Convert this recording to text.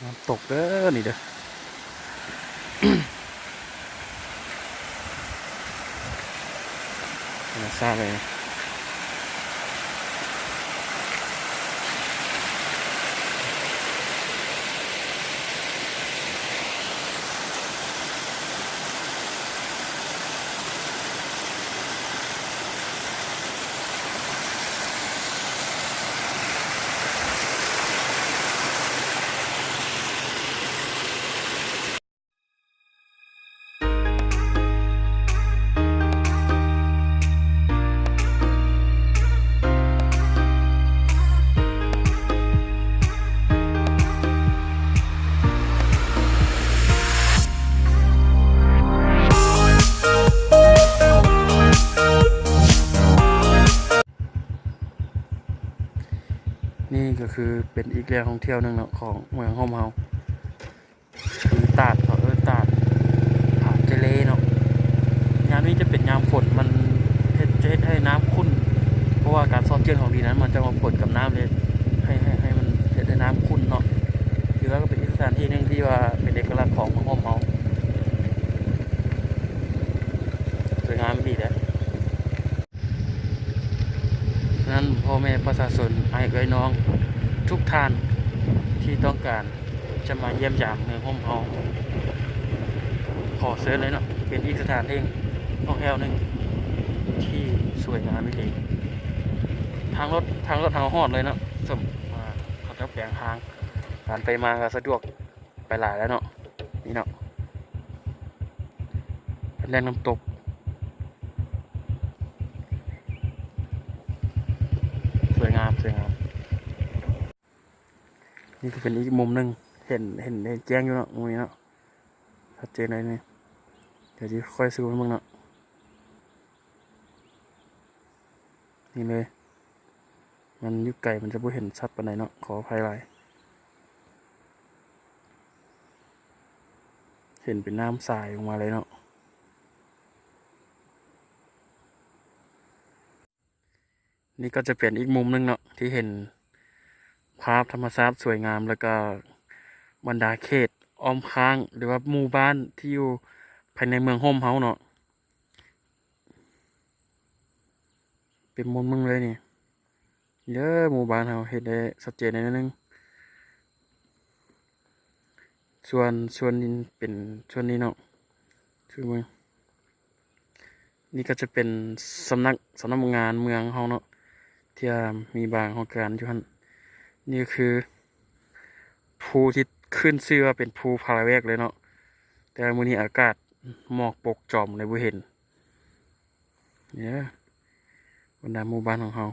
ນ້ຳຕົກເດີນີ້ເດີ ທຳມະຊາດເລີຍ. ນີ້ກໍຄືເປັນອີກແຫຼ່ງທ່ອງທ່ຽວໜຶ່ງເນາະ ຂອງເມືອງຮົ່ມເຮົາ ຄືຕາດ ເຂົາເອີ້ນຕາດຜາເຈເລເນາະ. ຍາມນີ້ຈະເປັນຍາມຝົນ ມັນເຮັດ ຈະເຮັດໃຫ້ນ້ຳຂຸ່ນ ເພາະວ່າການຊອກເຈື່ອນຂອງດິນນັ້ນ ມັນຈະມາປົນກັບນ້ຳເລີຍ ໃຫ້ ໃຫ້ ໃຫ້ມັນເຮັດໃຫ້ນ້ຳຂຸ່ນເນາະ. ຖືວ່າກໍເປັນອີກສະຖານທີ່ໜຶ່ງທີ່ວ່າເປັນເອກະລັກຂອງເມືອງຮົ່ມເຮົາ ສວຍງາມອີ່ຫຼີເດ້. ສະນັ້ນ ພໍ່ແມ່ປະຊາຊົນ ອ້າຍເອື້ອຍນ້ອງທຸກທ່ານທີ່ຕ້ອງການຈະມາຢ້ຽມຢາມເມືອງຮົ່ມເຮົາ ຂໍເຊີນເລີຍເນາະ. ເປັນອີກສະຖານທີ່ທ່ອງທ່ຽວໜຶ່ງທີ່ສວຍງາມອີ່ຫຼີ. ທາງລົດ ທາງລົດເຮົາຮອດເລີຍເນາະ ສົມ ອ່າ ເຂົາເຈົ້າແປງທາງ ການໄປມາກໍສະດວກ ໄປຫຼາຍແລ້ວເນາະ. ນີ້ເນາະ ເປັນແຫຼ່ງນ້ຳຕົກ ສວຍງາມ ສວຍງາມ. ນີ້ກໍເປັນອີກມຸມໜຶ່ງ ເຫັນ ເຫັນ ເຫັນແຈ້ງຢູ່ເນາະ ມຸມນີ້ເນາະ ຊັດເຈນເລີຍນີ້. ດຽວຊິຄ່ອຍຊູມໃຫ້ເບິ່ງເນາະ. ນີ້ເລີຍ ມັນຢູ່ໄກ ມັນຈະບໍ່ເຫັນຊັດປານໃດເນາະ ຂໍອະໄພຫຼາຍ. ເຫັນເປັນນ້ຳສາຍອອກມາເລີຍເນາະ. ນີ້ກໍຈະເປັນອີກມຸມໜຶ່ງເນາະ ທີ່ເຫັນພາບທຳມະຊາດສວຍງາມ ແລ້ວກໍບັນດາເຂດອ້ອມຂ້າງ ຫຼືວ່າໝູ່ບ້ານທີ່ຢູ່ພາຍໃນເມືອງຮົ່ມເຮົາເນາະ. ເປັນມຸມໜຶ່ງເລີຍນີ້ ເດີ ໝູ່ບ້ານເຮົາເຫັນໄດ້ຊັດເຈນໜ້ອຍໜຶ່ງ. ສ່ວນ ສ່ວນນີ້ເປັນ ສ່ວນນີ້ເນາະ ຄືເບິ່ງ ນີ້ກໍຈະເປັນສຳນັກ ສຳນັກງານເມືອງເຮົາເນາະ ທີ່ວ່າມີບາງຫ້ອງການຢູ່ຫັ້ນ. ນີ້ກໍຄືພູທີ່ຂຶ້ນຊື່ວ່າເປັນພູພາລາແວກເລີຍເນາະ ແຕ່ວ່າມື້ນີ້ອາກາດໝອກປົກຈອມເລີຍບໍ່ເຫັນ. ນີ້ເດີ ບັນດາໝູ່ບ້ານຂອງເຮົາ